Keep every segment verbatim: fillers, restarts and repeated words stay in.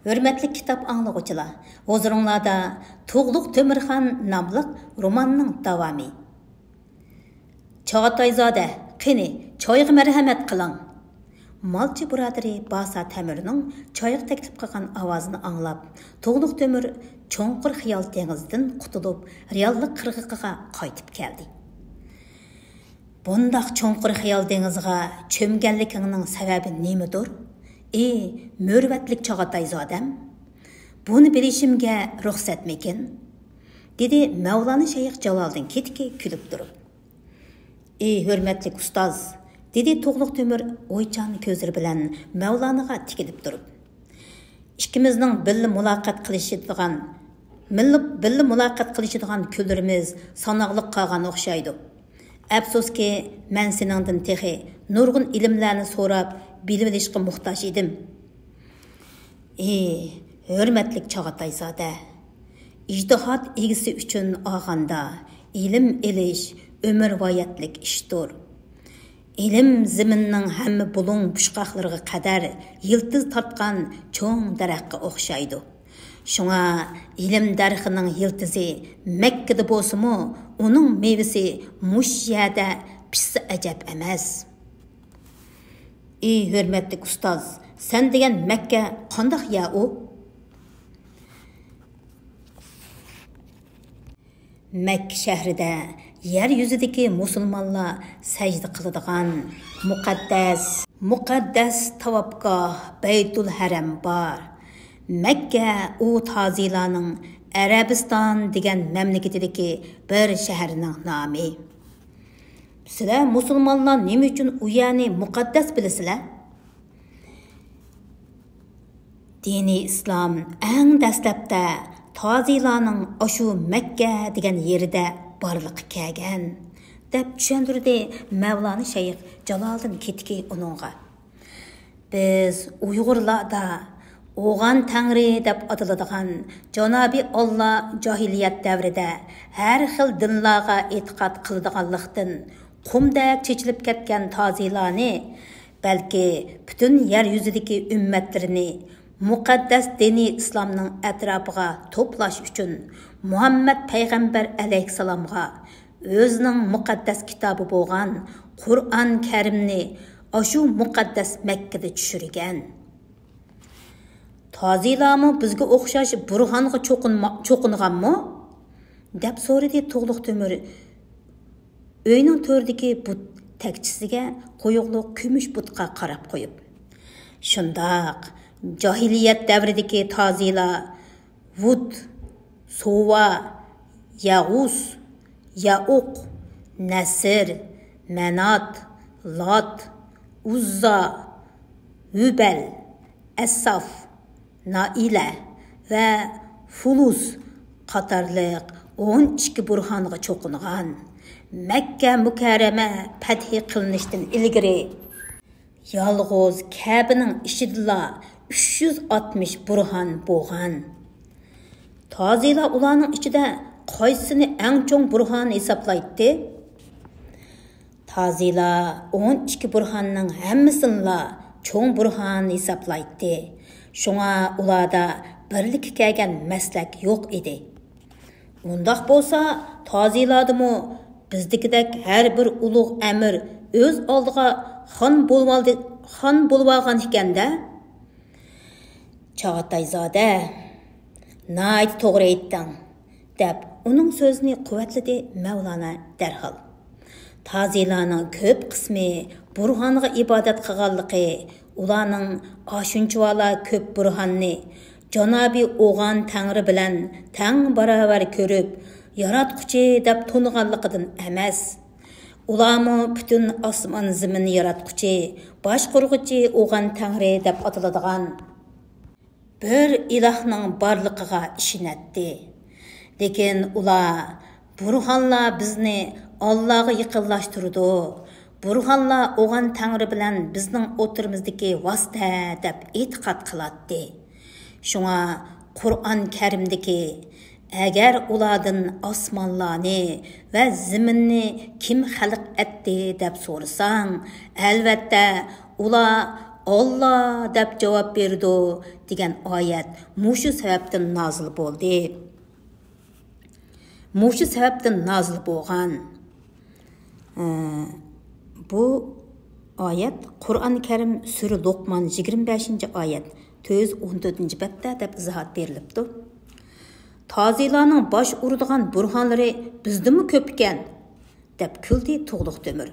ھۆرمەتلىك كىتاب ئاڭلىغۇچىلار، ھۇزۇرۇڭلاردا تۇغلۇق تۆمۈرخان ناملىق روماننىڭ داۋامى. چاغاتايزادە، قېنى، چايغا مەرھەمەت قىلىڭ! مالچى بۇرادىرى باسا تەمۈرنىڭ چايغا تەكلىپ قىلغان ئاۋازىنى ئاڭلاپ، تۇغلۇق تۆمۈر چوڭقۇر خىيال دېڭىزىدىن قۇتۇلۇپ، رېئاللىق قىرغىقىغا قايتىپ كەلدى. بۇنداق چوڭقۇر خىيال دېڭىزىغا چۆمگەنلىكىڭنىڭ سەۋەبى نېمىدۇر؟ ئى، مۈرۈۋۋەتلىك چاغاتايزادەم! بۇنى بىلىشىمگە رۇخسەتمىكىن؟ دېدى مەۋلانا شەيخ جالالىدىن كېتىكى كۈلۈپ تۇرۇپ. ئى، ھۆرمەتلىك ئۇستاز! دېدى تۇغلۇق تۆمۈر ئويچان كۆزلىرى بىلەن مەۋلانىغا تىكىلىپ تۇرۇپ. ئىككىمىزنىڭ بىللە مۇلاقات قىلىشىدىغان، مىللە-، بىللە مۇلاقات قىلىشىدىغان كۈنلىرىمىز ساناقلىق قالغان ئوخشايدۇ. ئەپسۇسكى، مەن سېنىڭدىن تېخى نۇرغۇن ئىلىملەرنى سوراپ بىلىۋېلىشقا موھتاج ئىدىم. ئى، ھۆرمەتلىك چاغاتايزادە! ئىجتىھات ئىگىسى ئۈچۈن ئالغاندا، ئىلىم ئېلىش ئۆمۈرۋايەتلىك ئىشتۇر. ئىلىم زېمىننىڭ ھەممە بۇلۇڭ-پۇچقاقلىرىغا قەدەر يىلتىز تارتقان چوڭ دەرەخكە ئوخشايدۇ. شۇڭا ئىلىم دەرىخىنىڭ يىلتىزى مەككىدە بولسىمۇ، ئۇنىڭ مېۋىسى مۇشۇ يەردە پىشسا ئەجەب ئەمەس. ئى، ھۆرمەتلىك ئۇستاز، سەن دېگەن مەككە قانداق يەر ئۇ؟ مەككە شەھىرىدە يەر يۈزىدىكى مۇسۇلمانلار سەجدە قىلىدىغان مۇقەددەس، مۇقەددەس تاۋاپگاھ بەيتۇل ھەرەم بار. مەككە ئۇ تازىلارنىڭ ئەرەبىستان دېگەن مەملىكىتىدىكى بىر شەھەرنىڭ نامى. سىلەر مۇسۇلمانلار نېمە ئۈچۈن ئۇ يەرنى مۇقەددەس بىلىسىلەر؟ دىنىي ئىسلام ئەڭ دەسلەپتە تازىلارنىڭ ئاشۇ مەككە دېگەن يېرىدە بارلىققا كەلگەن، دەپ چۈشەندۈردى مەۋلانا شەيخ جالالىدىن كېتىكى ئۇنىڭغا. بىز ئۇيغۇرلاردا ئوغان تەڭرى دەپ ئاتىلىدىغان جانابىي ئاللا جاھىلىيەت دەۋرىدە ھەر خىل دىنلارغا ئېتىقاد قىلىدىغانلىقتىن، قۇمدەك چېچىلىپ كەتكەن تازىلارنى، بەلكى پۈتۈن يەر يۈزىدىكى ئۈممەتلىرىنى مۇقەددەس دىنىي ئىسلامنىڭ ئەتراپىغا توپلاش ئۈچۈن، مۇھەممەد پەيغەمبەر ئەلەيھىسسالامغا ئۆزىنىڭ مۇقەددەس كىتابى بولغان قۇرئان كەرىمنى ئاشۇ مۇقەددەس مەككىدە چۈشۈرگەن. تازىلارمۇ بىزگە ئوخشاش بۇرھانغا چوقۇنما-، چوقۇنغانمۇ؟ دەپ سورىدى تۇغلۇق تۆمۈر ئۆينىڭ تۆرىدىكى بۇت تەكچىسىگە قويۇقلۇق كۈمۈش بۇتقا قاراپ قويۇپ. شۇنداق، جاھىلىيەت دەۋرىدىكى تازىلار ۋۇد، سۇۋا، يەغۇس، يەئۇق، نەسىر، مەنات، لات، ئۇززا، ھۈبەل، ئەسساف، نائىلە ۋە فۇلۇس قاتارلىق ئون ئىككى بۇرھانغا چوقۇنغان. مەككە مۇكەررەمە پەتھى قىلىنىشتىن ئىلگىرى يالغۇز كەبىنىڭ ئىچىدىلا ئۈچ يۈز ئاتمىش بۇرھان بولغان. تازىلار ئۇلارنىڭ ئىچىدە قايسىنى ئەڭ چوڭ بۇرھان ھېسابلايتتى؟ تازىلار ئون ئىككى بۇرھاننىڭ ھەممىسىنىلا چوڭ بۇرھان ھېسابلايتتى. شۇڭا ئۇلاردا بىرلىككە كەلگەن مەسلەك يوق ئىدى. ئۇنداق بولسا، تازىلاردىمۇ بىزدىكىدەك ھەر بىر ئۇلۇغ ئەمىر ئۆز ئالدىغا خان بولۇۋالدى، خان بولۇۋالغان ئىكەن-دە؟ چاغاتايزادە، ناھايىتى توغرا ئېيتتىڭ، دەپ ئۇنىڭ سۆزىنى قۇۋۋەتلىدى مەۋلانا دەرھال. تازىلارنىڭ كۆپ قىسمى بۇرھانغا ئىبادەت قىلغانلىقى، ئۇلارنىڭ ئاشۇنچىۋالا كۆپ بۇرھاننى جانابىي ئوغان تەڭرى بىلەن تەڭ باراۋەر كۆرۈپ، ياراتقۇچى دەپ تونۇغانلىقىدىن ئەمەس. ئۇلارمۇ پۈتۈن ئاسمان زېمىننى ياراتقۇچى، باشقۇرغۇچى ئوغان تەڭرى دەپ ئاتىلىدىغان بىر ئىلاھنىڭ بارلىقىغا ئىشىنەتتى. لېكىن ئۇلار، بۇرھانلار بىزنى ئاللاغا يېقىنلاشتۇرىدۇ، بۇرھانلار ئوغان تەڭرى بىلەن بىزنىڭ ئوتتۇرىمىزدىكى ۋاسىتە دەپ ئېتىقاد قىلاتتى. شۇڭا قۇرئان كەرىمدىكى، ئەگەر ئۇلاردىن ئاسمانلارنى ۋە زېمىننى كىم خەلق ئەتتى دەپ سورىساڭ، ئەلۋەتتە، ئۇلار «ئاللا» دەپ جاۋاب بېرىدۇ دېگەن ئايەت مۇشۇ سەۋەبتىن نازىل بولدى. مۇشۇ سەۋەبتىن نازىل بولغان. ئە، بۇ ئايەت قۇرئان كەرىم سۈرە لوقمان يىگىرمە بەشىنچى ئايەت، تۆت يۈز ئون تۆتىنچى بەتتە دەپ ئىزاھات بېرىلىپتۇ. «تازىلارنىڭ باش ئۇرىدىغان بۇرھانلىرى بىزدىنمۇ كۆپ ئىكەن» دەپ كۈلدى تۇغلۇق تۆمۈر.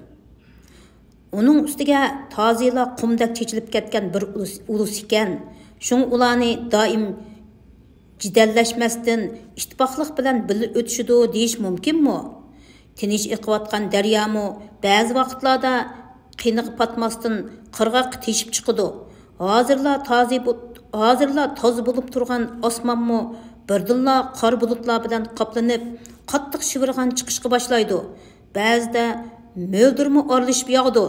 ئۇنىڭ ئۈستىگە تازىلا قۇمدەك چېچىلىپ كەتكەن بىر ئۇلۇس، ئۇلۇس ئىكەن. شۇڭا ئۇلارنى دائىم جېدەللەشمەستىن، ئىتتىپاقلىق بىلەن بىللە ئۆتۈشىدۇ دېيىش مۇمكىنمۇ؟ تىنچ ئېقىۋاتقان دەريامۇ بەزى ۋاقىتلاردا قىنىغا پاتماستىن، قىرغاققا تېشىپ چىقىدۇ. ھازىرلا تازى بۇ-، ھازىرلا تازا بولۇپ تۇرغان ئاسمانمۇ بىردىنلا قارا بۇلۇتلار بىلەن قاپلىنىپ، قاتتىق شىۋىرغان چىقىشقا باشلايدۇ. بەزىدە مۆلدۈرمۇ ئارىلىشىپ ياغىدۇ.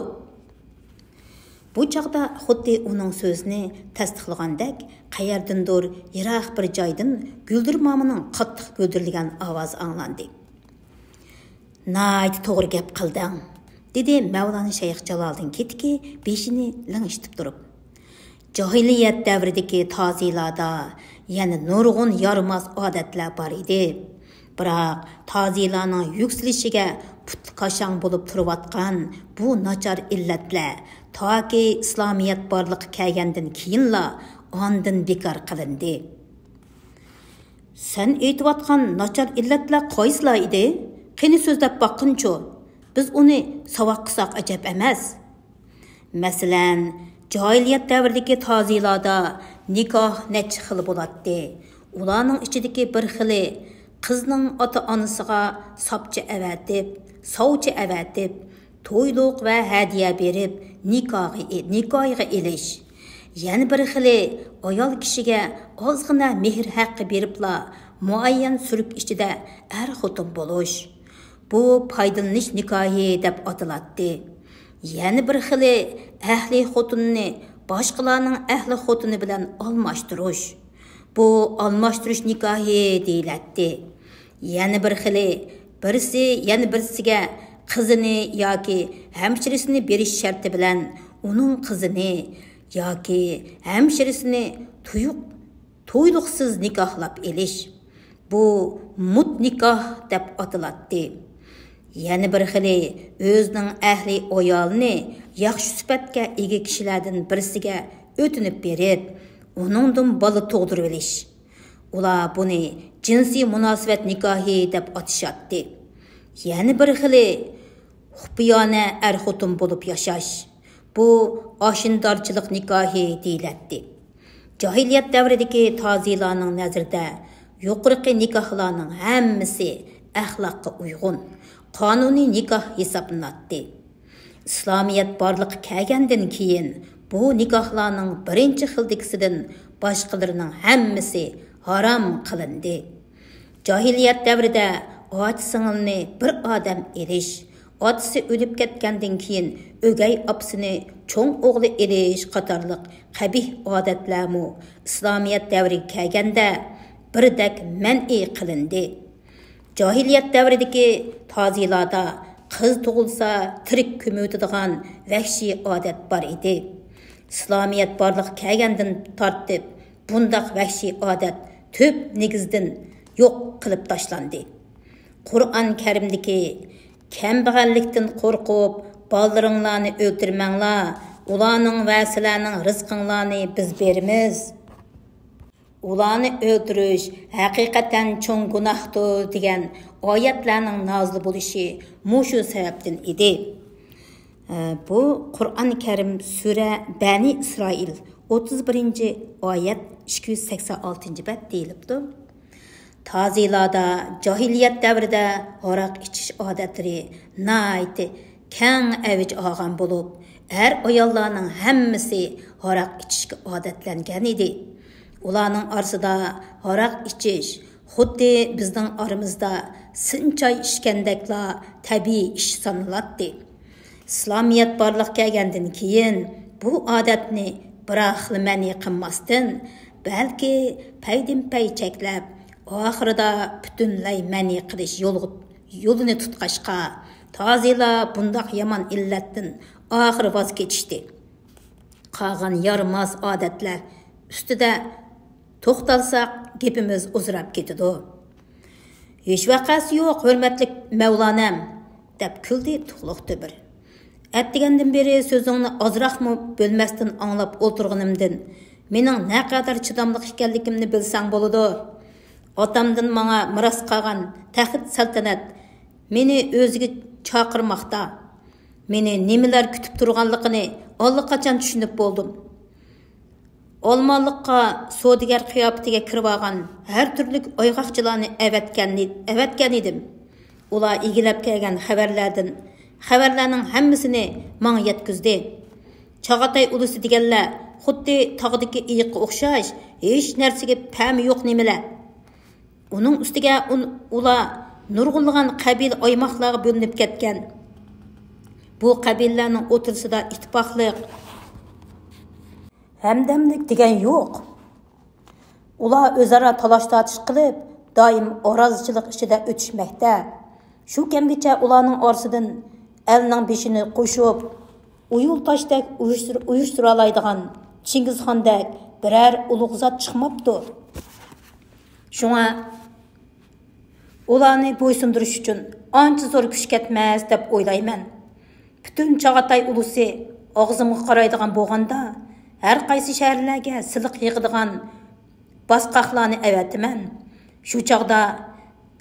بۇ چاغدا خۇددى ئۇنىڭ سۆزىنى تەستىقلىغاندەك، قەيەردىندۇر يىراق بىر جايدىن گۈلدۈر مامىنىڭ قاتتىق گۈلدۈرلىگەن ئاۋازى ئاڭلاندى. «ناھايىتى توغرا گەپ قىلدىڭ»، دېدى مەۋلانا شەيخ جالالىدىن كېتىكى بېشىنى لىڭشىتىپ تۇرۇپ. جاھىلىيەت دەۋرىدىكى تازىلاردا يەنە نۇرغۇن يارىماس ئادەتلەر بار ئىدى. بىراق تازىلارنىڭ يۈكسىلىشىگە پۇتى قاشاڭ بولۇپ تۇرۇۋاتقان بۇ ناچار ئىللەتلەر تاكى ئىسلامىيەت بارلىققا كەلگەندىن كېيىنلا ئاندىن بىكار قىلىندى. سەن ئېيتىۋاتقان ناچار ئىللەتلەر قايسىلار ئىدى؟ قېنى سۆزلەپ باققىنچۇ؟ بىز ئۇنى ساۋاق قىلساق ئەجەب ئەمەس. مەسىلەن، جاھىلىيەت دەۋرىدىكى تازىلاردا نىكاھ نەچچە خىل بولاتتى. ئۇلارنىڭ ئىچىدىكى بىر خىلى قىزنىڭ ئاتا-ئانىسىغا ساپچە ئەۋەتىپ، ساۋچە ئەۋەتىپ، تويلۇق ۋە ھەدىيە بېرىپ، نىكاھغا، نىكاھىغا ئېلىش. يەنە بىر خىلى ئايال كىشىگە ئازغىنە مېھىر ھەققى بېرىپلا، مۇئەييەن سۈرۈك ئىچىدە ئەر-خوتۇن بولۇش. بۇ پايدىلىنىش نىكاھى دەپ ئاتىلاتتى. يەنە بىر خىلى ئەھلى خوتۇنىنى باشقىلارنىڭ ئەھلى خوتۇنى بىلەن ئالماشتۇرۇش. بۇ ئالماشتۇرۇش نىكاھى دېيىلەتتى. يەنە بىر خىلى، بىرسى يەنە بىرسىگە قىزىنى ياكى ھەمشىرىسىنى بېرىش شەرتى بىلەن ئۇنىڭ قىزىنى ياكى ھەمشىرىسىنى تۇيۇق، تويلۇقسىز نىكاھلاپ ئېلىش. بۇ مۇت نىكاھ دەپ ئاتىلاتتى. يەنە بىر خىلى، ئۆزىنىڭ ئەھلى ئايالىنى ياخشى سۈپەتكە ئىگە كىشىلەردىن بىرسىگە ئۆتۈنۈپ بېرىپ، ئۇنىڭدىن بالا تۇغدۇرۇۋېلىش. ئۇلار بۇنى جىنسىي مۇناسىۋەت نىكاھى دەپ ئاتىشاتتى. يەنە بىر خىلى، خۇپىيانە ئەر-خوتۇن بولۇپ ياشاش. بۇ ئاشنىدارچىلىق نىكاھى دېيىلەتتى. جاھىلىيەت دەۋرىدىكى تازىلارنىڭ نەزىرىدە يۇقىرىقى نىكاھلارنىڭ ھەممىسى ئەخلاققا ئۇيغۇن، قانۇنىي نىكاھ ھېسابلىناتتى. ئىسلامىيەت بارلىققا كەلگەندىن كېيىن، بۇ نىكاھلارنىڭ بىرىنچى خىلدىكىسىدىن باشقىلىرىنىڭ ھەممىسى ھارام قىلىندى. جاھىلىيەت دەۋرىدە ئاچا-سىڭىلنى بىر ئادەم ئېلىش، ئاتىسى ئۆلۈپ كەتكەندىن كېيىن ئۆگەي ئاپىسىنى چوڭ ئوغلى ئېلىش قاتارلىق قەبىھ ئادەتلەرمۇ ئىسلامىيەت دەۋرىگە كەلگەندە بىردەك مەنئى قىلىندى. جاھىلىيەت دەۋرىدىكى تازىلاردا قىز تۇغۇلسا تىرىك كۆمۈۋېتىدىغان ۋەھشىي ئادەت بار ئىدى. ئىسلامىيەت بارلىققا كەلگەندىن تارتىپ بۇنداق ۋەھشىي ئادەت تۈپ نېگىزدىن يوق قىلىپ تاشلاندى. قۇرئان كەرىمدىكى «كەمبەغەللىكتىن قورقۇپ، بالىلىرىڭلارنى ئۆلتۈرمەڭلار، ئۇلارنىڭ ۋە سىلەرنىڭ رىزقىڭلارنى بىز بېرىمىز. ئۇلارنى ئۆلتۈرۈش ھەقىقەتەن چوڭ گۇناھتۇر» دېگەن ئايەتلەرنىڭ نازىل بولۇشى مۇشۇ سەۋەبتىن ئىدى. بۇ قۇرئان كەرىم سۈرە بەنى ئىسرائىل، ئوتتۇز بىرىنچى ئايەت، ئىككى يۈز سەكسەن ئالتىنچى بەت دېيىلىپتۇ. تازىلاردا جاھىلىيەت دەۋرىدە ھاراق ئىچىش ئادەتلىرى ناھايىتى كەڭ ئەۋج ئالغان بولۇپ، ئەر-ئاياللارنىڭ ھەممىسى ھاراق ئىچىشكە ئادەتلەنگەن ئىدى. ئۇلارنىڭ ئارىسىدا ھاراق ئىچىش خۇددى بىزنىڭ ئارىمىزدا سىن چاي ئىچكەندەكلا تەبىئىي ئىش سانىلاتتى. ئىسلامىيەت بارلىققا كەلگەندىن كېيىن بۇ ئادەتنى بىراقلا مەنئى قىلماستىن، بەلكى پەيدىنپەي چەكلەپ، ئاخىرىدا پۈتۈنلەي مەنئى قىلىش يولغا، يولىنى تۇتقاچقا، تازىلار بۇنداق يامان ئىللەتتىن ئاخىرى ۋاز كېچىشتى. قالغان يارىماس ئادەتلەر ئۈستىدە توختالساق، گېپىمىز ئۇزىراپ كېتىدۇ. ھېچ ۋەقەسى يوق، ھۆرمەتلىك مەۋلانەم، دەپ كۈلدى تۇغلۇق تۆمۈر. ئەتىگەندىن بېرى سۆزۈڭنى ئازراقمۇ بۆلمەستىن ئاڭلاپ ئولتۇرغىنىمدىن، مېنىڭ نەقەدەر چىداملىق ئىكەنلىكىمنى بىلسەڭ بولىدۇ. ئاتامدىن ماڭا مىراس قالغان تەخت سەلتەنەت مېنى ئۆزىگە چاقىرماقتا. مېنى نېمىلەر كۈتۈپ تۇرغانلىقىنى ئاللىقاچان چۈشىنىپ بولدۇم. ئالمالىققا سودىگەر قىياپىتىگە كىرىۋالغان ھەر تۈرلۈك ئايغاقچىلارنى ئەۋەتكەن، ئەۋەتكەن ئىدىم. ئۇلار ئىگىلەپ كەلگەن خەۋەرلەردىن، خەۋەرلەرنىڭ ھەممىسىنى ماڭا يەتكۈزدى. چاغاتاي ئۇلۇسى دېگەنلەر خۇددى تاغدىكى ئېيىققا ئوخشاش، ھېچ نەرسىگە پەمى يوق نېمىلەر. ئۇنىڭ ئۈستىگە ئۇن-، ئۇلار نۇرغۇنلىغان قەبىلە ئايماقلارغا بۆلۈنۈپ كەتكەن. بۇ قەبىلىلەرنىڭ ئوتتۇرىسىدا ئىتتىپاقلىق، ھەمدەملىك دېگەن يوق. ئۇلار ئۆزئارا تالاش-تارتىش قىلىپ، دائىم ئارازىچىلىق ئىچىدە ئۆتۈشمەكتە. شۇ كەمگىچە ئۇلارنىڭ ئارىسىدىن ئەلنىڭ بېشىنى قوشۇپ، ئۇيۇل تاشتەك ئۇيۇشتۇر-، ئۇيۇشتۇرالايدىغان چىڭگىزخاندەك بىرەر ئۇلۇغ زات چىقماپتۇ. شۇڭا ئۇلارنى بويسۇندۇرۇش ئۈچۈن ئانچە زور كۈچ كەتمەس دەپ ئويلايمەن. پۈتۈن چاغاتاي ئۇلۇسى ئاغزىمغا قارايدىغان بولغاندا، ھەر قايسى شەھەرلەرگە سىلىق يىغىدىغان باسقاقلارنى ئەۋەتىمەن. شۇ چاغدا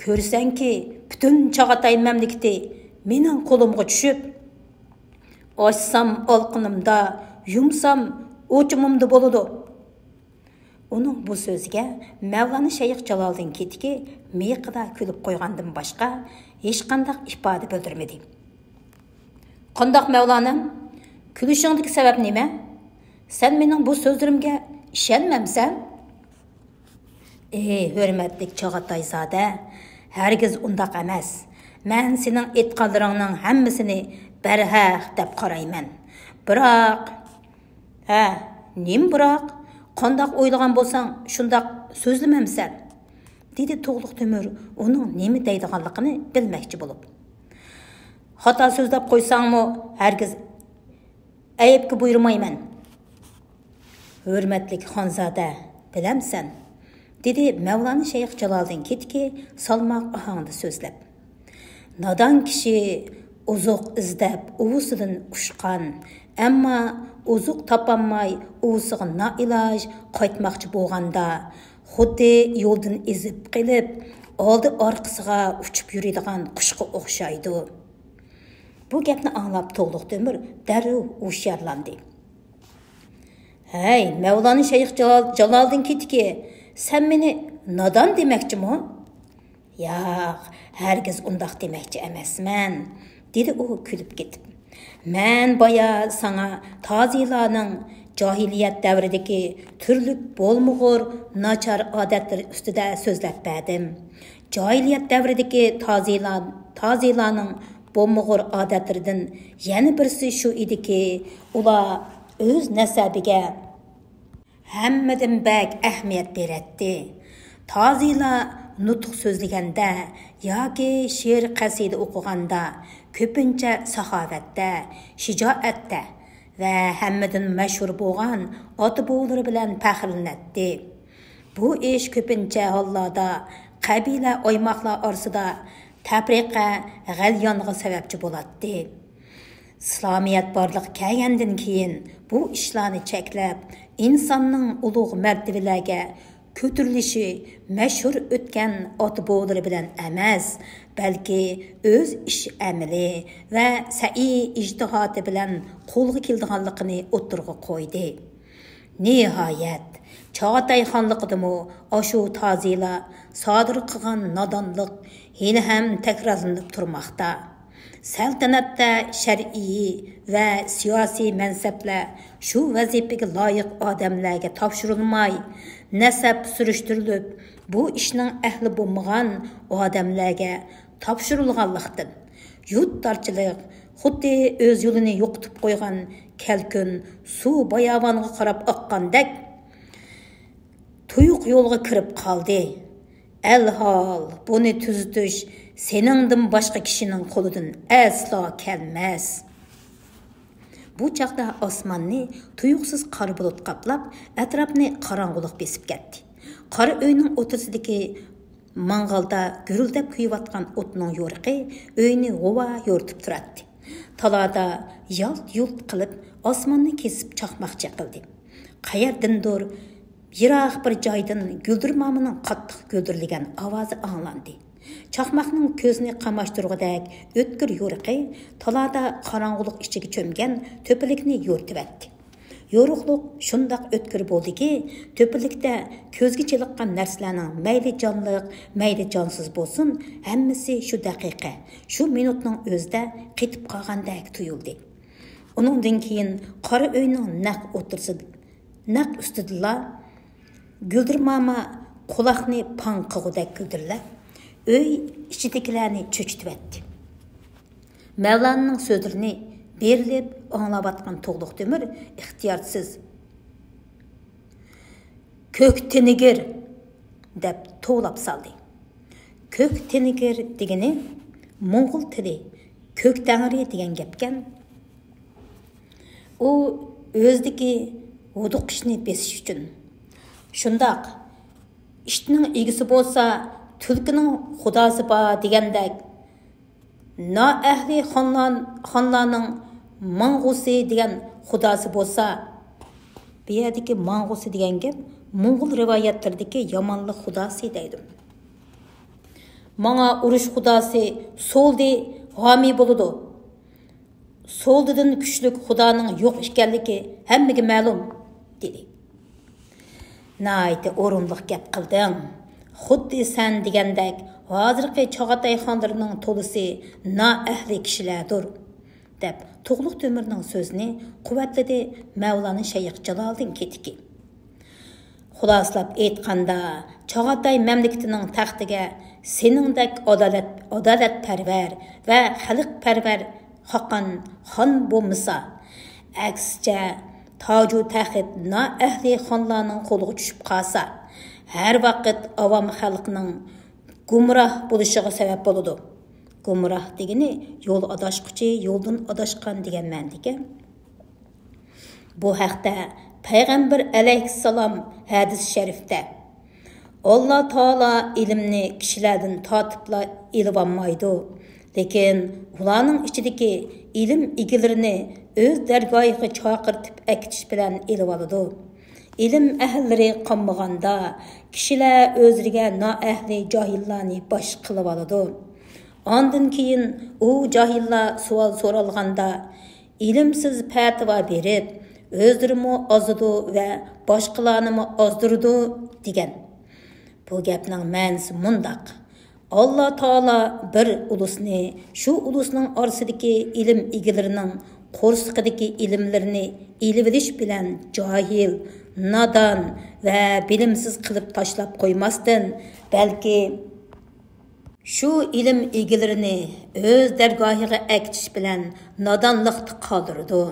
كۆرىسەنكى، پۈتۈن چاغاتاي مەملىكىتى مېنىڭ قولۇمغا چۈشۈپ، ئاچسام ئالقىنىمدا، يۇمسام ئوچۇمۇمدا بولىدۇ. ئۇنىڭ بۇ سۆزىگە مەۋلانا شەيخ جالالىدىن كېتىكى مىيىقىدا كۈلۈپ قويغاندىن باشقا ھېچقانداق ئىپادە بىلدۈرمىدى. قانداق مەۋلانەم؟ كۈلۈشۈڭدىكى سەۋەب نېمە؟ سەن مېنىڭ بۇ سۆزلىرىمگە ئىشەنمەمسەن؟ ئى، ھۆرمەتلىك چاغاتايزادە، ھەرگىز ئۇنداق ئەمەس. مەن سېنىڭ ئېيتقانلىرىڭنىڭ ھەممىسىنى بەرھەق دەپ قارايمەن. بىراق، ھە، نېمە بىراق؟ قانداق ئويلىغان بولساڭ، شۇنداق سۆزلىمەمسەن؟ دېدى تۇغلۇق تۆمۈر ئۇنىڭ نېمە دەيدىغانلىقىنى بىلمەكچى بولۇپ. خاتا سۆزلەپ قويساڭمۇ، ھەرگىز ئەيىبكە بۇيرۇمايمەن. ھۆرمەتلىك خانزادە، بىلەمسەن؟ دېدى مەۋلانا شەيخ جالالىدىن كېتىكى سالماق ئاھاڭدا سۆزلەپ. نادان كىشى ئوزۇق ئىزدەپ ئۇۋىسىدىن ئۇچقان، ئەمما ئوزۇق تاپالماي ئۇۋىسىغا نائىلاج قايتماقچى بولغاندا، خۇددى يولدىن ئېزىپ قېلىپ، ئالدى ئارقىسىغا ئۇچۇپ يۈرىدىغان قۇشقا ئوخشايدۇ. بۇ گەپنى ئاڭلاپ تۇغلۇق تۆمۈر دەررۇ ھوشيارلاندى. ھەي، مەۋلانا شەيخ جالال-، جالالىدىن كېتىكى، سەن مېنى نادان دېمەكچىمۇ؟ ياق، ھەرگىز ئۇنداق دېمەكچى ئەمەسمەن، دېدى ئۇ كۈلۈپ كېتىپ. مەن بايا ساڭا تازىلارنىڭ جاھىلىيەت دەۋرىدىكى تۈرلۈك بولمىغۇر ناچار ئادەتلىرى ئۈستىدە سۆزلەپ بەردىم. جاھىلىيەت دەۋرىدىكى تازىلار، تازىلارنىڭ بولمىغۇر ئادەتلىرىدىن يەنە بىرسى شۇ ئىدىكى، ئۇلار ئۆز نەسەبىگە ھەممىدىن بەك ئەھمىيەت بېرەتتى. تازىلار نۇتۇق سۆزلىگەندە ياكى شېئىر قەسىدە ئوقۇغاندا كۆپىنچە ساخاۋەتتە، شىجائەتتە ۋە ھەممىدىن مەشھۇر بولغان ئاتا-بوۋىلىرى بىلەن پەخىرلىنەتتى. بۇ ئىش كۆپىنچە ھاللاردا قەبىلە، ئايماقلار ئارىسىدا تەپرىقە، غەليانغا سەۋەبچى بولاتتى. ئىسلامىيەت بارلىققا كەلگەندىن كېيىن بۇ ئىشلارنى چەكلەپ، ئىنساننىڭ ئۇلۇغ مەرتىۋىلەرگە كۆتۈرۈلۈشى مەشھۇر ئۆتكەن ئاتا-بوۋىلىرى بىلەن ئەمەس، بەلكى ئۆز ئىش ئەمىلى ۋە سەئي ئىجتىھاتى بىلەن قولغا كېلىدىغانلىقىنى ئوتتۇرىغا قويدى. نىھايەت، چاغاتاي خانلىقىدىمۇ ئاشۇ تازىلار سادىر قىلغان نادانلىق ھېلىھەم تەكرارلىنىپ تۇرماقتا. سەلتەنەتتە شەرئىي ۋە سىياسىي مەنسەپلەر شۇ ۋەزىپىگە لايىق ئادەملەرگە تاپشۇرۇلماي، نەسەب سۈرۈشتۈرۈلۈپ، بۇ ئىشنىڭ ئەھلى بولمىغان ئادەملەرگە تاپشۇرۇلغانلىقتىن، يۇرتدارچىلىق خۇددى ئۆز يولىنى يوقىتىپ قويغان كەلكۈن سۇ باياۋانغا قاراپ ئاققاندەك، تۇيۇق يولغا كىرىپ قالدى. ئەلھال، بۇنى تۈزىتىش سېنىڭدىن باشقا كىشىنىڭ قولىدىن ئەسلا كەلمەس. بۇ چاغدا ئاسماننى تۇيۇقسىز قارا بۇلۇت قاپلاپ، ئەتراپنى قاراڭغۇلۇق بېسىپ كەتتى. قارا ئۆينىڭ ئوتتۇرىسىدىكى ماڭغالدا گۈرۈلدەپ كۆيۈۋاتقان ئوتنىڭ يورۇقى ئۆينى غۇۋا يورۇتۇپ تۇراتتى. تالادا يالت-يۇلت قىلىپ ئاسماننى كېسىپ چاقماق چېقىلدى. قەيەردىندۇر يىراق بىر جايدىن گۈلدۈرمامىنىڭ قاتتىق گۈلدۈرلىگەن ئاۋازى ئاڭلاندى. چاقماقنىڭ كۆزنى قاماشتۇرغۇدەك ئۆتكۈر يورۇقى تالادا قاراڭغۇلۇق ئىچىگە چۆمگەن تۆپىلىكنى يورۇتۇۋەتتى. يورۇقلۇق شۇنداق ئۆتكۈر بولدىكى، تۆپىلىكتە كۆزگە چېلىققان نەرسىلەرنىڭ مەيلى جانلىق، مەيلى جانسىز بولسۇن، ھەممىسى شۇ دەقىقە، شۇ مىنۇتنىڭ ئۆزىدە قېتىپ قالغاندەك تۇيۇلدى. ئۇنىڭدىن كېيىن قارا ئۆينىڭ نەق ئوتتۇرىسىدا، نەق ئۈستىدىلا گۈلدۈرماما قۇلاقنى پاڭ قىلغۇدەك گۈلدۈرلەپ، ئۆي ئىچىدىكىلەرنى چۆچۈتۈۋەتتى. مەۋلانىنىڭ سۆزلىرىنى بېرىلىپ ئاڭلاۋاتقان تۇغلۇق تۆمۈر ئىختىيارسىز «كۆك تېنىگىر!» دەپ توۋلاپ سالدى. كۆك تېنىگىر دېگىنى موڭغۇل تىلى كۆك تەڭرى دېگەن گەپكەن. ئۇ ئۆزىدىكى ھودۇقۇشنى بېسىش ئۈچۈن، شۇنداق، «ئىتنىڭ ئىگىسى بولسا، تۈلكىنىڭ خۇداسى بار» دېگەندەك، نائەھلى خانلار-، خانلارنىڭ ماڭغۇسى دېگەن خۇداسى بولسا، بۇ يەردىكى ماڭغۇسى دېگەن گەپ موڭغۇل رىۋايەتلىرىدىكى يامانلىق خۇداسى دەيدۇ. ماڭا ئۇرۇش خۇداسى سولدى ھامىي بولىدۇ. سولدىدىن كۈچلۈك خۇدانىڭ يوق ئىكەنلىكى ھەممىگە مەلۇم، دېدى. ناھايىتى ئورۇنلۇق گەپ قىلدىڭ. خۇددى سەن دېگەندەك، ھازىرقى چاغاتاي خانلىرىنىڭ تولىسى نائەھلى كىشىلەردۇر، دەپ، تۇغلۇق تۆمۈرنىڭ سۆزىنى قۇۋۋەتلىدى مەۋلانا شەيخ جالالىدىن كېتىكى. خۇلاسىلاپ ئېيتقاندا، چاغاتاي مەملىكىتىنىڭ تەختىگە سېنىڭدەك ئادالەت، ئادالەتپەرۋەر ۋە خەلقپەرۋەر خاقان خان بولمىسا، ئەكسىچە، تاجۇ تەخت نائەھلى خانلارنىڭ قولىغا چۈشۈپ قالسا، ھەر ۋاقىت ئاۋام خەلقنىڭ گۇمراھ بولۇشىغا سەۋەب بولىدۇ. گۇمراھ دېگىنى يول ئاداشقۇچى، يولدىن ئاداشقان دېگەن مەنىدىكەن. بۇ ھەقتە پەيغەمبەر ئەلەيھىسسالام ھەدىس شەرىفتە، «ئاللا تائالا ئىلىمنى كىشىلەردىن تارتىپلا ئېلىۋالمايدۇ، لېكىن ئۇلارنىڭ ئىچىدىكى ئىلىم ئىگىلىرىنى ئۆز دەرگاھىغا چاقىرتىپ ئەكېتىش بىلەن ئېلىۋالىدۇ. ئىلىم ئەھلىلىرى قالمىغاندا، كىشىلەر ئۆزلىرىگە نائەھلى جاھىللارنى باش قىلىۋالىدۇ. ئاندىن كېيىن ئۇ جاھىللار سوئال سورالغاندا، ئىلىمسىز پەتىۋا بېرىپ، ئۆزلىرىمۇ ئازىدۇ ۋە باشقىلارنىمۇ ئازدۇرىدۇ» دېگەن. بۇ گەپنىڭ مەنىسى مۇنداق: ئاللا تائالا بىر ئۇلۇسنى، شۇ ئۇلۇسنىڭ ئارىسىدىكى ئىلىم ئىگىلىرىنىڭ قورسىقىدىكى ئىلىملىرىنى ئېلىۋېلىش بىلەن جاھىل، نادان ۋە بىلىمسىز قىلىپ تاشلاپ قويماستىن، بەلكى شۇ ئىلىم ئىگىلىرىنى ئۆز دەرگاھىغا ئەكېتىش بىلەن نادانلىقتا قالدۇرىدۇ.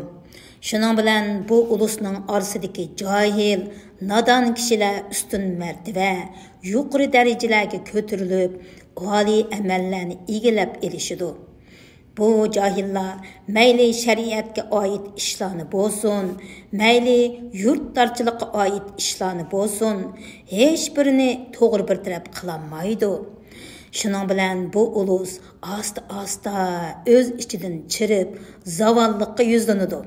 شۇنىڭ بىلەن بۇ ئۇلۇسنىڭ ئارىسىدىكى جاھىل، نادان كىشىلەر ئۈستۈن مەرتىۋە، يۇقىرى دەرىجىلەرگە كۆتۈرۈلۈپ، ئالىي ئەمەللەرنى ئىگىلەپ ئېلىشىدۇ. بۇ جاھىللار مەيلى شەرىئەتكە ئائىت ئىشلارنى بولسۇن، مەيلى يۇرتدارچىلىققا ئائىت ئىشلارنى بولسۇن، ھېچبىرىنى توغرا بىر تەرەپ قىلالمايدۇ. شۇنىڭ بىلەن بۇ ئۇلۇس ئاستا-ئاستا ئۆز ئىچىدىن چىرىپ، زاۋاللىققا يۈزلىنىدۇ.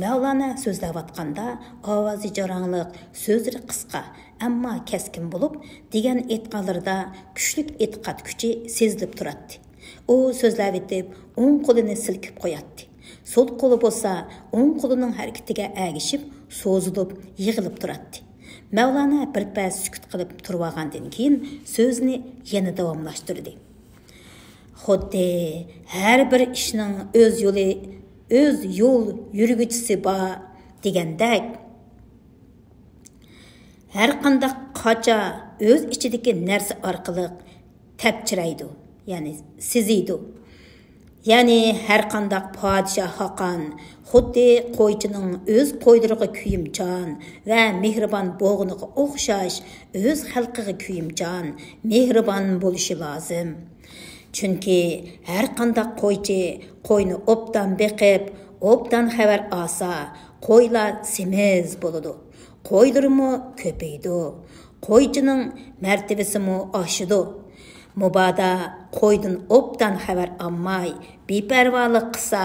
مەۋلانا سۆزلەۋاتقاندا ئاۋازى جاراڭلىق، سۆزلىرى قىسقا، ئەمما كەسكىن بولۇپ، دېگەن ئېيتقانلىرىدا كۈچلۈك ئېتىقاد كۈچى سېزىلىپ تۇراتتى. ئۇ سۆزلەۋېتىپ، ئوڭ قولىنى سىلكىپ قوياتتى. سول قولى بولسا ئوڭ قولىنىڭ ھەرىكىتىگە ئەگىشىپ سوزۇلۇپ، يىغىلىپ تۇراتتى. مەۋلانا بىر پەس سۈكۈت قىلىپ تۇرۇۋالغاندىن كېيىن سۆزىنى يەنە داۋاملاشتۇردى. خۇددى ھەر بىر ئىشنىڭ ئۆز يولى، ئۆز يول يۈرگۈچىسى بار دېگەندەك، ھەرقانداق قاچا ئۆز ئىچىدىكى نەرسە ئارقىلىق تەپچىرەيدۇ، يەنى سېزىيدۇ. يەنى ھەرقانداق پادىشاھ خاقان خۇددى قويچىنىڭ ئۆز قويلىرىغا كۆيۈمچان ۋە مېھرىبان بولغىنىغا ئوخشاش ئۆز خەلقىگە كۆيۈمچان، مېھرىبان بولۇشى لازىم. چۈنكى ھەرقانداق قويچى قوينى ئوبدان بېقىپ، ئوبدان خەۋەر ئالسا، قويلار سېمىز بولىدۇ. قويلىرىمۇ كۆپىيىدۇ. قويچىنىڭ مەرتىۋىسىمۇ ئاشىدۇ. مۇبادا قويدىن ئوبدان خەۋەر ئالماي، بىپەرۋالىق قىلسا،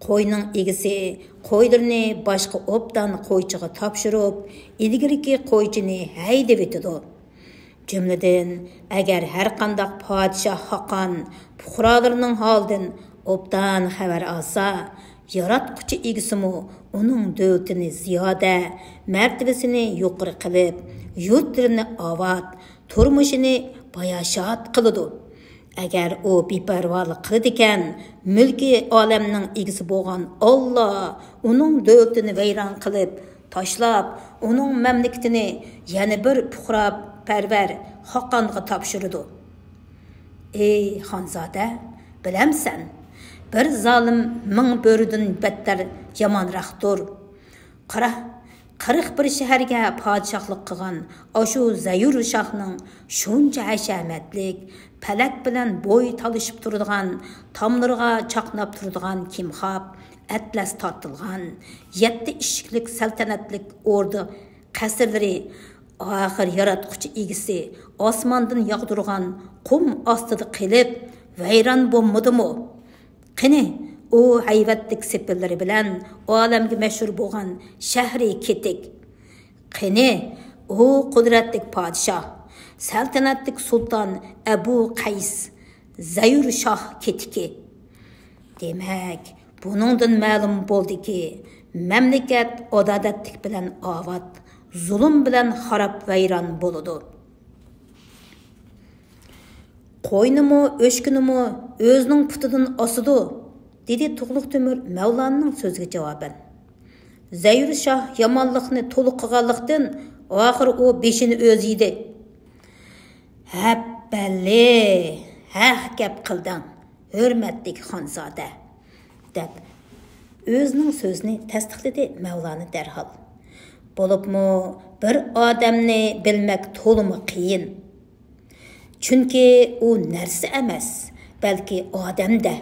قوينىڭ ئىگىسى قويلىرىنى باشقا ئوبدان قويچىغا تاپشۇرۇپ، ئىلگىرىكى قويچىنى ھەيدىۋېتىدۇ. جۈملىدىن، ئەگەر ھەرقانداق پادىشاھ خاقان پۇقرالىرىنىڭ ھالىدىن ئوبدان خەۋەر ئالسا، ياراتقۇچى ئىگىسىمۇ ئۇنىڭ دۆلىتىنى زىيادە، مەرتىۋىسىنى يۇقىرى قىلىپ، يۇرتلىرىنى ئاۋات، تۇرمۇشىنى باياشات قىلىدۇ. ئەگەر ئۇ بىپەرۋالىق قىلىدىكەن، مۈلكى ئالەمنىڭ ئىگىسى بولغان ئاللا ئۇنىڭ دۆلىتىنى ۋەيران قىلىپ تاشلاپ، ئۇنىڭ مەملىكىتىنى يەنە بىر پۇقراپەرۋەر خاقانغا تاپشۇرىدۇ. ئەي خانزادە، بىلەمسەن، بىر زالىم مىڭ بۆرىدىن بەتتەر يامانراقتۇر. قارا، قىرىق بىر شەھەرگە پادىشاھلىق قىلغان ئاشۇ زەيۇر شاھنىڭ شۇنچە ھەشەمەتلىك، پەلەك بىلەن بوي تالىشىپ تۇرىدىغان، تاملىرىغا چاقناپ تۇرىدىغان كىمخاب ئەتلەس تارتىلغان، يەتتە ئىشىكلىك سەلتەنەتلىك ئوردا قەسىرلىرى، ئاخىر ياراتقۇچى ئىگىسى ئاسماندىن ياغدۇرغان قۇم ئاستىدا قېلىپ ۋەيران بولمىدىمۇ؟ قېنى، ئۇ ھەيۋەتلىك سېپىللىرى بىلەن ئالەمگە مەشھۇر بولغان شەھرى كېتىك؟ قېنى، ئۇ قۇدرەتلىك پادىشاھ، سەلتەنەتلىك سۇلتان ئەبۇ قەيس، زەيۇر شاھ كېتىكى؟ دېمەك، بۇنىڭدىن مەلۇم بولدىكى، مەملىكەت ئادالەتلىك بىلەن ئاۋات، زۇلۇم بىلەن خاراب ۋەيران بولىدۇ. قوينىمۇ، ئۆچكىنىمۇ ئۆزىنىڭ پۇتىدىن ئاسىدۇ، دېدى تۇغلۇق تۆمۈر مەۋلانىنىڭ سۆزىگە جاۋابەن. زەيۇر شاھ يامانلىقنى تولا قىلغانلىقتىن، ئاخىر ئۇ بېشىنى ئۆزى يېدى. ھەپپەللى، ھەق گەپ قىلدىڭ، ھۆرمەتلىك خانزادە، دەپ ئۆزىنىڭ سۆزىنى تەستىقلىدى مەۋلانا دەرھال. بولۇپمۇ بىر ئادەمنى بىلمەك تولىمۇ قىيىن. چۈنكى ئۇ نەرسە ئەمەس، بەلكى ئادەم-دە.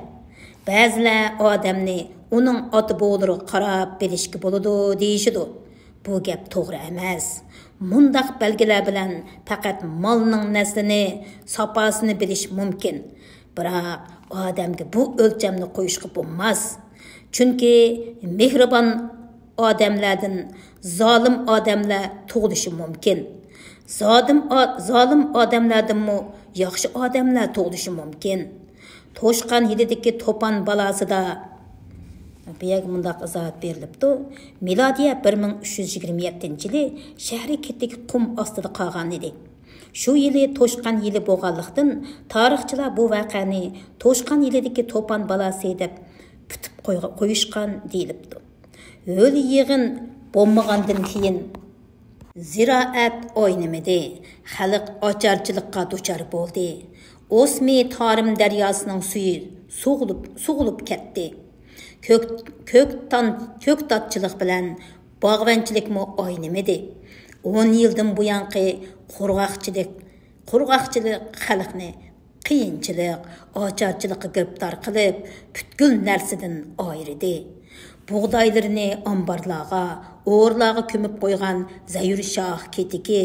بەزىلەر ئادەمنى ئۇنىڭ ئاتا-بوۋىلىرىغا قاراپ بىلىشكە بولىدۇ دېيىشىدۇ. بۇ گەپ توغرا ئەمەس. مۇنداق بەلگىلەر بىلەن پەقەت مالنىڭ نەسلىنى، ساپاسىنى بىلىش مۇمكىن. بىراق ئادەمگە بۇ ئۆلچەمنى قويۇشقا بولماس. چۈنكى مېھرىبان ئادەملەردىن زالىم ئادەملەر تۇغۇلۇشى مۇمكىن. زادىم ئا-، زالىم ئادەملەردىنمۇ ياخشى ئادەملەر تۇغۇلۇشى مۇمكىن. توشقان يىلىدىكى توپان بالاسىدا، بۇ يەرگە مۇنداق ئىزاھات بېرىلىپتۇ، مىلادىيە بىر مىڭ ئۈچ يۈز يىگىرمە يەتتىنچى يىلى شەھىرى كېتىك قۇم ئاستىدا قالغان ئىدى. شۇ يىلى توشقان يىلى بولغانلىقتىن، تارىخچىلار بۇ ۋەقەنى توشقان يىلىدىكى توپان بالاسى دەپ پۈتۈپ قويغا-، قويۇشقان دېيىلىپتۇ. ھۆل يېغىن بولمىغاندىن كېيىن، زىرائەت ئوينىمىدى، خەلق ئاچارچىلىققا دۇچار بولدى. ئوسمى تارىم دەرياسىنىڭ سۈيى سوغۇلۇپ، سوغۇلۇپ كەتتى. كۆك، كۆكتان-، كۆكتاتچىلىق بىلەن باغۋەنچىلىكمۇ ئوينىمىدى. ئون يىلدىن بۇيانقى قۇرغاقچىلىق، قۇرغاقچىلىق خەلقنى قىيىنچىلىق، ئاچارچىلىققا گىرىپتار قىلىپ، پۈتكۈل نەرسىدىن ئايرىدى. بۇغدايلىرىنى ئامبارلارغا، ئورىلارغا كۆمۈپ قويغان زەيۇر شاھ كېتىكى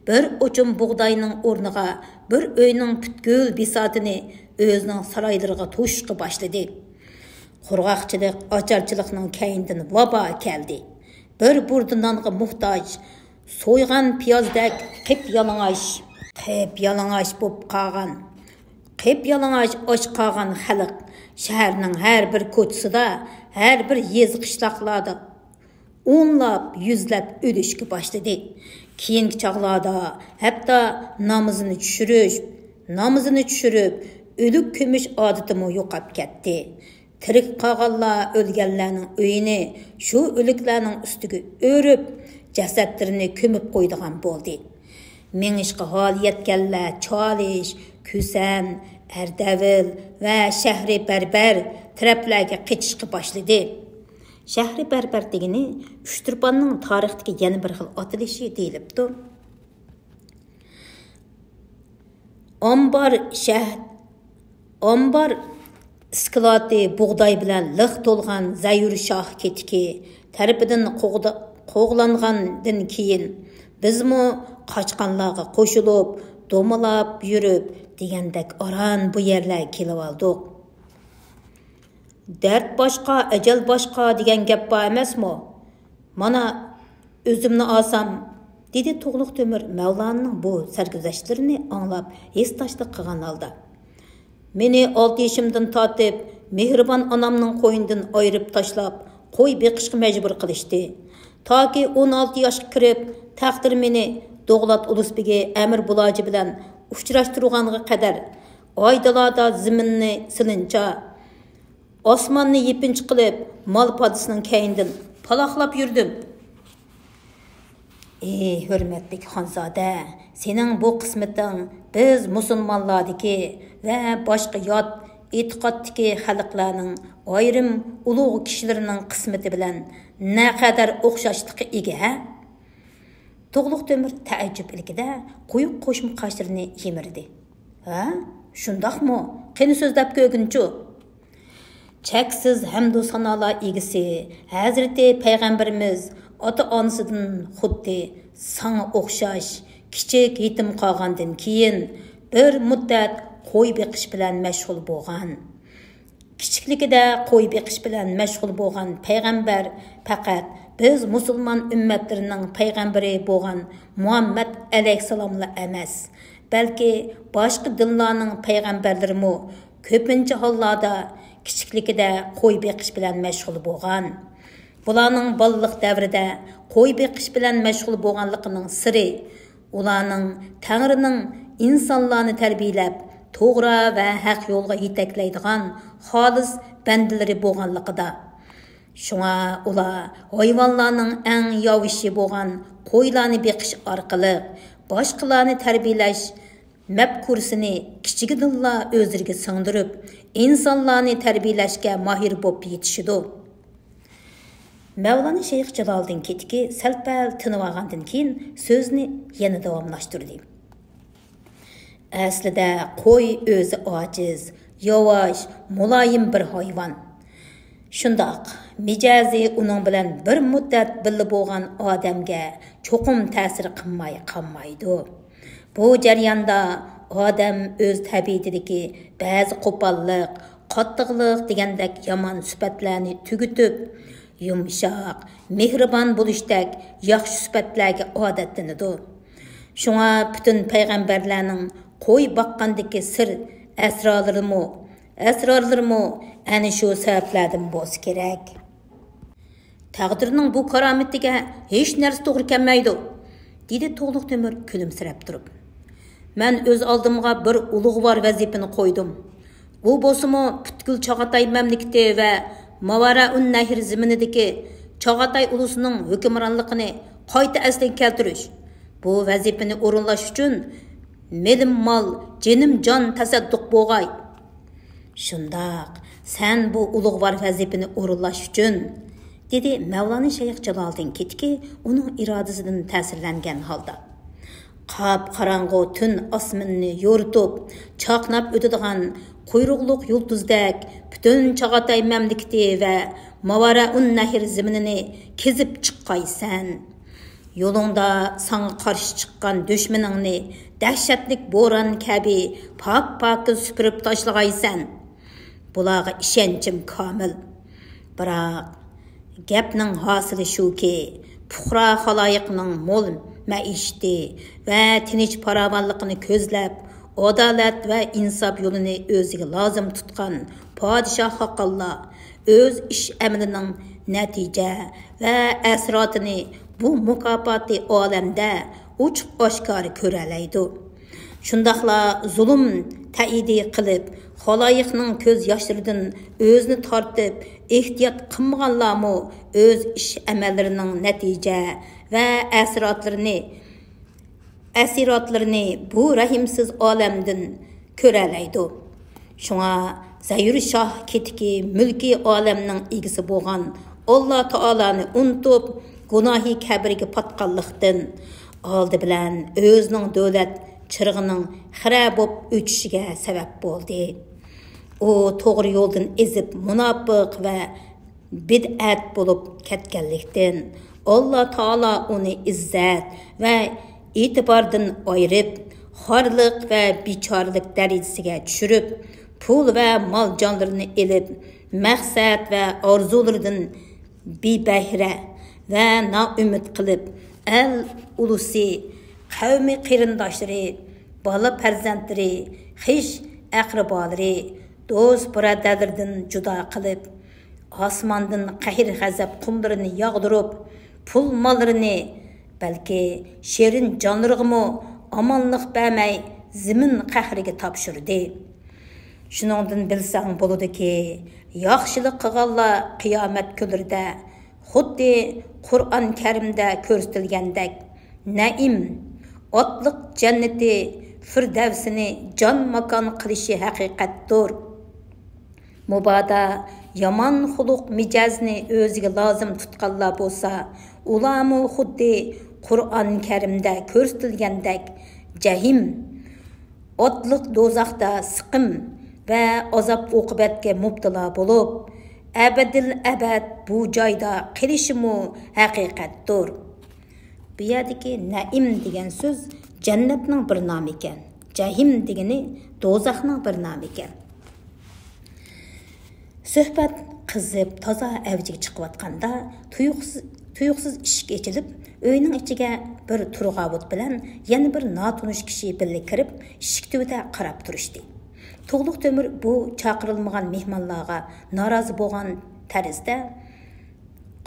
بىر ئوچۇم بۇغداينىڭ ئورنىغا بىر ئۆينىڭ پۈتكۈل بىساتىنى ئۆزىنىڭ سارايلىرىغا توشۇشقا باشلىدى. قۇرغاقچىلىق، ئاچارچىلىقنىڭ كەينىدىن ۋابا كەلدى. بىر بۇردا نانغا موھتاج، سويغان پىيازدەك قىپيالىڭاچ، قىپيالىڭاچ بولۇپ قالغان، قىپيالىڭاچ ئاچ قالغان خەلق شەھەرنىڭ ھەر بىر كوچىسىدا، ھەر بىر يېزا قىشلاقلاردا ئونلاپ، يۈزلەپ ئۆلۈشكە باشلىدى. كېيىنكى چاغلاردا ھەتتا نامىزىنى چۈشۈرۈش، نامىزىنى چۈشۈرۈپ، ئۆلۈك كۆمۈش ئادىتىمۇ يوقاپ كەتتى. تىرىك قالغانلار ئۆلگەنلەرنىڭ ئۆيىنى شۇ ئۆلۈكلەرنىڭ ئۈستىگە ئۆرۈپ، جەسەتلىرىنى كۆمۈپ قويىدىغان بولدى. مېڭىشقا ھالى يەتكەنلەر چالىش، كۈسەن، ئەردەۋىل ۋە شەھرى بەربەر تەرەپلەرگە قېچىشقا باشلىدى. شەھرى بەربەر دېگىنى ئۇچتۇرپاننىڭ تارىختىكى يەنە بىر خىل ئاتىلىشى دېيىلىپتۇ. ئامبار شەھ-، ئامبار ئىسكىلاتى بۇغداي بىلەن لىق تولغان زەيۇر شاھ كېتىكى تەرىپىدىن قوغدا-، قوغلانغاندىن كېيىن، بىزمۇ قاچقانلارغا قوشۇلۇپ، دومىلاپ يۈرۈپ، دېگەندەك ئاران بۇ يەرلەرگە كېلىۋالدۇق. «دەرد باشقا، ئەجەل باشقا» دېگەن گەپ بار ئەمەسمۇ؟ مانا، ئۆزۈمنى ئالسام، دېدى تۇغلۇق تۆمۈر مەۋلانىنىڭ بۇ سەرگۈزەشتلىرىنى ئاڭلاپ، ھېسداشلىق قىلغان ھالدا. مېنى ئالتە يېشىمدىن تارتىپ، مېھرىبان ئانامنىڭ قوينىدىن ئايرىپ تاشلاپ، قوي بېقىشقا مەجبۇر قىلىشتى. تاكى ئون ئالتە ياشقا كىرىپ، تەقدىر مېنى دوغلات ئۇلۇسبېگى ئەمىر بۇلاجى بىلەن ئۇچراشتۇرغانغا قەدەر، ئاي-دالادا زېمىننى سېلىنچا، ئاسماننى يېپىنچا قىلىپ، مال پادىسىنىڭ كەينىدىن پالاقلاپ يۈردۈم. ئى ھۆرمەتلىك خانزادە، سېنىڭ بۇ قىسمىتىڭ بىز مۇسۇلمانلاردىكى ۋە باشقا يات ئېتىقادتىكى خەلقلەرنىڭ ئايرىم ئۇلۇغ كىشىلىرىنىڭ قىسمىتى بىلەن نەقەدەر ئوخشاشلىققا ئىگە، ھە؟ تۇغلۇق تۆمۈر تەئەججۈپ ئىلكىدە قويۇق قوشما قاشلىرىنى يىمىردى. ھە؟ شۇنداقمۇ؟ قېنى سۆزلەپ كۆرگىنچۇ؟ چەكسىز ھەمدۇ سانالار ئىگىسى ھەزرىتى پەيغەمبىرىمىز ئاتا-ئانىسىدىن خۇددى ساڭا ئوخشاش كىچىك يېتىم قالغاندىن كېيىن، بىر مۇددەت قوي بېقىش بىلەن مەشغۇل بولغان. كىچىكلىكىدە قوي بېقىش بىلەن مەشغۇل بولغان پەيغەمبەر پەقەت بىز مۇسۇلمان ئۈممەتلىرىنىڭ پەيغەمبىرى بولغان مۇھەممەد ئەلەيھىسسالاملا ئەمەس، بەلكى باشقا دىنلارنىڭ پەيغەمبەرلىرىمۇ كۆپىنچە ھاللاردا كىچىكلىكىدە قوي بېقىش بىلەن مەشغۇل بولغان. بۇلارنىڭ بالىلىق دەۋرىدە قوي بېقىش بىلەن مەشغۇل بولغانلىقىنىڭ سىرى ئۇلارنىڭ تەڭرىنىڭ ئىنسانلارنى تەربىيەلەپ، توغرا ۋە ھەق يولغا يېتەكلەيدىغان خالىس بەندىلىرى بولغانلىقىدا. شۇڭا ئۇلار ھايۋانلارنىڭ ئەڭ ياۋىشى بولغان قويلارنى بېقىش ئارقىلىق باشقىلارنى تەربىيەلەش مەپكۇرىسىنى كىچىكىدىنلا ئۆزلىرىگە سىڭدۈرۈپ، ئىنسانلارنى تەربىيەلەشكە ماھىر بولۇپ يېتىشىدۇ. مەۋلانا شەيخ جالالىدىن كېتىكى سەل-پەل تىنىۋالغاندىن كېيىن سۆزىنى يەنە داۋاملاشتۇردى. ئەسلىدە قوي ئۆزى ئاجىز، ياۋاش، مۇلايىم بىر ھايۋان. شۇنداق، مىجەزى ئۇنىڭ بىلەن بىر مۇددەت بىللە بولغان ئادەمگە چوقۇم تەسىر قىلماي قالمايدۇ. بۇ جەرياندا ئادەم ئۆز تەبىئىتىدىكى بەزى قوپاللىق، قاتتىقلىق دېگەندەك يامان سۈپەتلەرنى تۈگىتىپ، يۇمشاق، مېھرىبان بولۇشتەك ياخشى سۈپەتلەرگە ئادەتلىنىدۇ. شۇڭا پۈتۈن پەيغەمبەرلەرنىڭ قوي باققاندىكى سىر ئەسرارلىرىمۇ، ئەسرارلىرىمۇ ئەنە شۇ سەۋەبلەردىن بولسا كېرەك. تەقدىرنىڭ بۇ كارامىتىگە ھېچ نەرسە توغرا كەلمەيدۇ، دېدى تۇغلۇق تۆمۈر كۈلۈمسىرەپ تۇرۇپ. مەن ئۆز ئالدىمغا بىر ئۇلۇغۋار ۋەزىپىنى قويدۇم. ئۇ بولسىمۇ پۈتكۈل چاغاتاي مەملىكىتى ۋە ماۋارائۇن نەھر زېمىنىدىكى چاغاتاي ئۇلۇسىنىڭ ھۆكۈمرانلىقىنى قايتا ئەسلىگە كەلتۈرۈش. بۇ ۋەزىپىنى ئورۇنلاش ئۈچۈن مېلىم مال، جېنىم جان تەسەددۇق بولغاي. شۇنداق، سەن بۇ ئۇلۇغۋار ۋەزىپىنى ئورۇنلاش ئۈچۈن، دېدى مەۋلانا شەيخ جالالىدىن كېتىكى ئۇنىڭ ئىرادىسىدىن تەسىرلەنگەن ھالدا. قاپقاراڭغۇ تۈن ئاسمىنىنى يورۇتۇپ، چاقناپ ئۆتىدىغان قۇيرۇقلۇق يۇلتۇزدەك پۈتۈن چاغاتاي مەملىكىتى ۋە ماۋارائۇن نەھر زېمىنىنى كېزىپ چىققايسەن. يولۇڭدا ساڭا قارشى چىققان دۈشمىنىڭنى دەھشەتلىك بوران كەبى پاك-پاكىز سۈپۈرۈپ تاشلىغايسەن. بۇلارغا ئىشەنچىم كامىل. بىراق، گەپنىڭ ھاسىلى شۇكى، پۇقرا خالايىقنىڭ مول مەئىشىتى ۋە تىنچ پاراۋانلىقىنى كۆزلەپ، ئادالەت ۋە ئىنساپ يولىنى ئۆزىگە لازىم تۇتقان پادىشاھ خاقانلار ئۆز ئىش ئەمىلىنىڭ نەتىجە ۋە ئەسراتىنى بۇ مۇكاپاتى ئالەمدە ئوچۇق ئاشكارا كۆرەلەيدۇ. شۇنداقلا زۇلۇم تەئىدى قىلىپ، خالايىقنىڭ كۆز ياشلىرىدىن ئۆزىنى تارتىپ، ئېھتىيات قىلمىغانلارمۇ ئۆز ئىش ئەمەللىرىنىڭ نەتىجە ۋە ئەسراتلىرىنى، ئەسىراتلىرىنى بۇ رەھىمسىز ئالەمدىن كۆرەلەيدۇ. شۇڭا زەيۇر شاھ كېتىكى مۈلكى ئالەمنىڭ ئىگىسى بولغان ئاللا تائالانى ئۇنتۇپ، گۇناھى كەبىرگە پاتقانلىقتىن، ئالدى بىلەن ئۆزىنىڭ دۆلەت چىرىغىنىڭ خىرە بولۇپ ئۆچۈشىگە سەۋەب بولدى. ئۇ توغرا يولدىن ئېزىپ، مۇناپىق ۋە بىدئەت بولۇپ كەتكەنلىكتىن، ئاللا تائالا ئۇنى ئىززەت ۋە ئېتىباردىن ئايرىپ، خارلىق ۋە بىچارىلىك دەرىجىسىگە چۈشۈرۈپ، پۇل ۋە مال جانلىرىنى ئېلىپ، مەقسەت ۋە ئارزۇلىرىدىن بىبەھرە ۋە نائۈمىد قىلىپ، ئەل ئۇلۇسى، قەۋمى قېرىنداشلىرى، بالا پەرزەنتلىرى، خىش ئەقرىبالىرى، دوست بۇرادەرلىرىدىن جۇدا قىلىپ، ئاسماندىن قەھر غەزەپ قۇملىرىنى ياغدۇرۇپ، پۇل ماللىرىنى، بەلكى شېرىن جانلىرىغىمۇ ئامانلىق بەرمەي، زېمىن قەھرىگە تاپشۇردى. شۇنىڭدىن بىلسەڭ بولىدۇكى، ياخشىلىق قىلغانلار قىيامەت كۈنلىرىدە خۇددى قۇرئان كەرىمدە كۆرسىتىلگەندەك نەئىم، ئوتلۇق جەننىتى فىردەۋسىنى جان ماكان قىلىشى ھەقىقەتتۇر. مۇبادا يامان خۇلق مىجەزنى ئۆزىگە لازىم تۇتقانلار بولسا، ئۇلارمۇ خۇددى قۇرئان كەرىمدە كۆرسىتىلگەندەك جەھىم، ئوتلۇق دوزاختا سىقىم ۋە ئازاب-ئوقۇبەتكە مۇپتىلا بولۇپ، ئەبەدىل ئەبەد بۇ جايدا قېلىشىمۇ ھەقىقەتتۇر. بۇ يەردىكى نەئىم دېگەن سۆز جەننەتنىڭ بىر نامى ئىكەن، جەھىم دېگىنى دوزاخنىڭ بىر نامى ئىكەن. سۆھبەت قىزىپ، تازا ئەۋجىگە چىقىۋاتقاندا، تۇيۇقسىز، تۇيۇقسىز ئىشىك ئېچىلىپ، ئۆينىڭ ئىچىگە بىر تۇرغاۋۇت بىلەن يەنە بىر ناتونۇش كىشى بىللە كىرىپ، ئىشىك تۈۋىدە قاراپ تۇرۇشتى. تۇغلۇق تۆمۈر بۇ چاقىرىلمىغان مېھمانلارغا نارازى بولغان تەرزدە،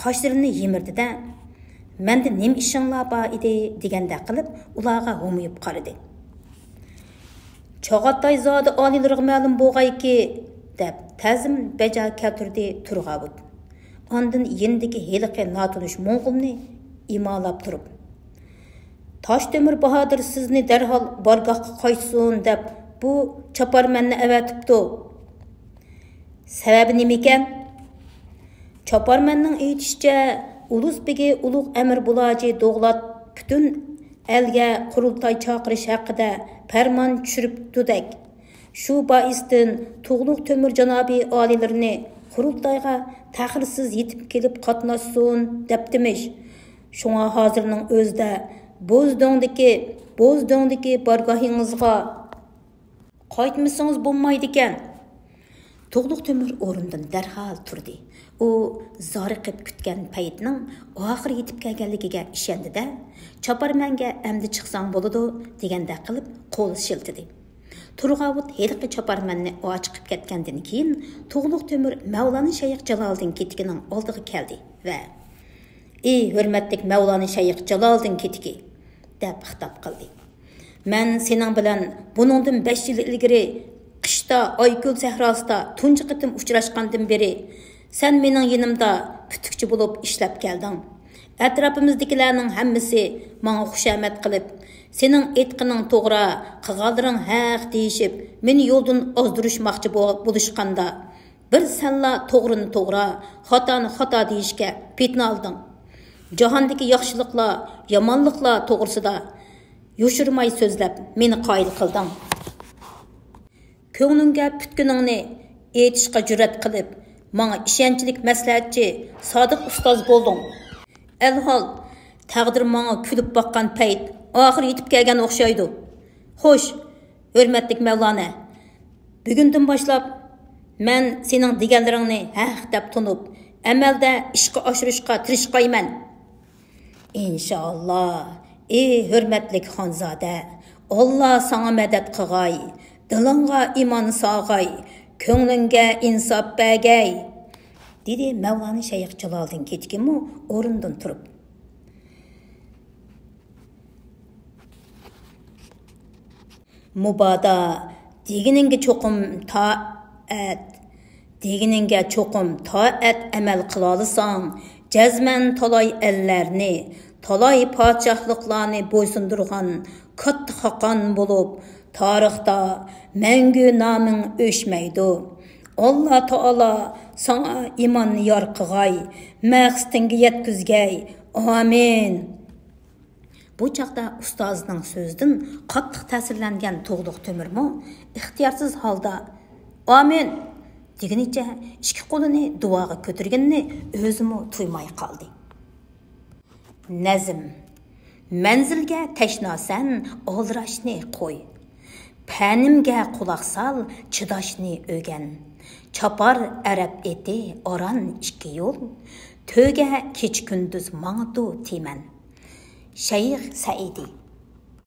قاشلىرىنى يىمىردىدە، «مەندە نېمە ئىشىڭلار بار ئىدى؟» دېگەندەك قىلىپ، ئۇلارغا ھومىيىپ قارىدى. «چاغاتاي زادى ئالىيلىرىغا مەلۇم بولغايكى» دەپ، تەزىم بەجا كەلتۈردى تۇرغاۋۇت. ئاندىن يېنىدىكى ھېلىقى ناتونۇش موڭغۇلنى ئىمالاپ تۇرۇپ، «تاشتۆمۈر باھادىر سىزنى دەرھال بارگاھقا قايتسۇن دەپ، بۇ چاپارمەننى ئەۋەتىپتۇ. سەۋەبى نېمىكەن؟» چاپارمەننىڭ ئېيتىشىچە، ئۇلۇس بېگى ئۇلۇغ ئەمىر بۇلاجى دوغلات پۈتۈن ئەلگە قۇرۇلتاي چاقىرىش ھەققىدە پەرمان چۈشۈرۈپتۇدەك. شۇ بائىستىن تۇغلۇق تۆمۈر جانابىي ئالىيلىرىنى قۇرۇلتايغا تەخىرسىز يېتىپ كېلىپ قاتناشسۇن دەپتىمىش. شۇڭا ھازىرنىڭ ئۆزىدە بوزدۆڭدىكى، بوزدۆڭدىكى بارگاھىڭىزغا قايتمىسىڭىز بولمايدىكەن. تۇغلۇق تۆمۈر ئورنىدىن دەرھال تۇردى. ئۇ زارىقىپ كۈتكەن پەيتنىڭ ئاخىرى يېتىپ كەلگەنلىكىگە ئىشەندى-دە، چاپارمەنگە «ئەمدى چىقساڭ بولىدۇ» دېگەندەك قىلىپ قول شىلتىدى. تۇرغاۋۇت ھېلىقى چاپارمەننى ئاچىقىپ كەتكەندىن كېيىن، تۇغلۇق تۆمۈر مەۋلانا شەيخ جالالىدىن كېتىكىنىڭ ئالدىغا كەلدى ۋە، «ئى ھۆرمەتلىك مەۋلانا شەيخ جالالىدىن كېتىكى!» دەپ خىتاب قىلدى. «مەن سېنىڭ بىلەن بۇنىڭدىن بەش يىل ئىلگىرى قىشتا ئايكۆل سەھراسىدا تۇنجى قېتىم ئۇچراشقاندىن بېرى، سەن مېنىڭ يېنىمدا پۈتۈكچى بولۇپ ئىشلەپ كەلدىڭ. ئەتراپىمىزدىكىلەرنىڭ ھەممىسى ماڭا خۇشامەت قىلىپ، سېنىڭ ئېيتقىنىڭ توغرا، قىلغانلىرىڭ ھەق دېيىشىپ، مېنى يولدىن ئازدۇرۇشماقچى بو-، بولۇشقاندا، بىر سەنلا توغرىنى توغرا، خاتانى خاتا دېيىشكە پېتىنالدىڭ. جاھاندىكى ياخشىلىقلار، يامانلىقلار توغرىسىدا يوشۇرماي سۆزلەپ، مېنى قايىل قىلدىڭ. كۆڭلۈڭگە پۈتكىنىڭنى ئېيتىشقا جۈرئەت قىلىپ، ماڭا ئىشەنچلىك مەسلىھەتچى، سادىق ئۇستاز بولدۇڭ. ئەلھال، تەقدىر ماڭا كۈلۈپ باققان پەيت ئاخىرى يېتىپ كەلگەن ئوخشايدۇ. خوش، ھۆرمەتلىك مەۋلانا، بۈگۈندىن باشلاپ مەن سېنىڭ دېگەنلىرىڭنى ھەق دەپ تونۇپ، ئەمەلدە ئىشقا ئاشۇرۇشقا تىرىشقايمەن. ئىنشائاللا، ئى ھۆرمەتلىك خانزادە، ئاللا ساڭا مەدەت قىغاي، دىلىڭغا ئىمان ساغاي، كۆڭلۈڭگە ئىنساپ بەرگەي، دېدى مەۋلانا شەيخ جالالىدىن كېتىكىمۇ ئورنىدىن تۇرۇپ. مۇبادا دېگىنىڭگە چوقۇم تائەت، دېگىنىڭگە چوقۇم تائەت ئەمەل قىلالىساڭ، جەزمەن تالاي ئەللەرنى، تالاي پادىشاھلىقلارنى بويسۇندۇرغان كاتتا خاقان بولۇپ، تارىختا مەڭگۈ نامىڭ ئۆچمەيدۇ. ئاللا تائالا ساڭا ئىماننى يار قىغاي، مەقسىتىڭگە يەتكۈزگەي. ئامىن. بۇ چاغدا ئۇستازىنىڭ سۆزىدىن قاتتىق تەسىرلەنگەن تۇغلۇق تۆمۈرمۇ ئىختىيارسىز ھالدا، «ئامىن!» دېگىنىچە ئىككى قولىنى دۇئاغا كۆتۈرگىنىنى ئۆزىمۇ تۇيماي قالدى. نەزم. مەنزىلگە تەشناسەن، ئالدىراشنى قوي. پەنىمگە قۇلاق سال، چىداشنى ئۆگەن. چاپار ئەرەب ئېتى، ئاران ئىككى يول. تۆگە كېچە-كۈندۈز ماڭىدۇ تىمەن. شەيخ سەئىدى.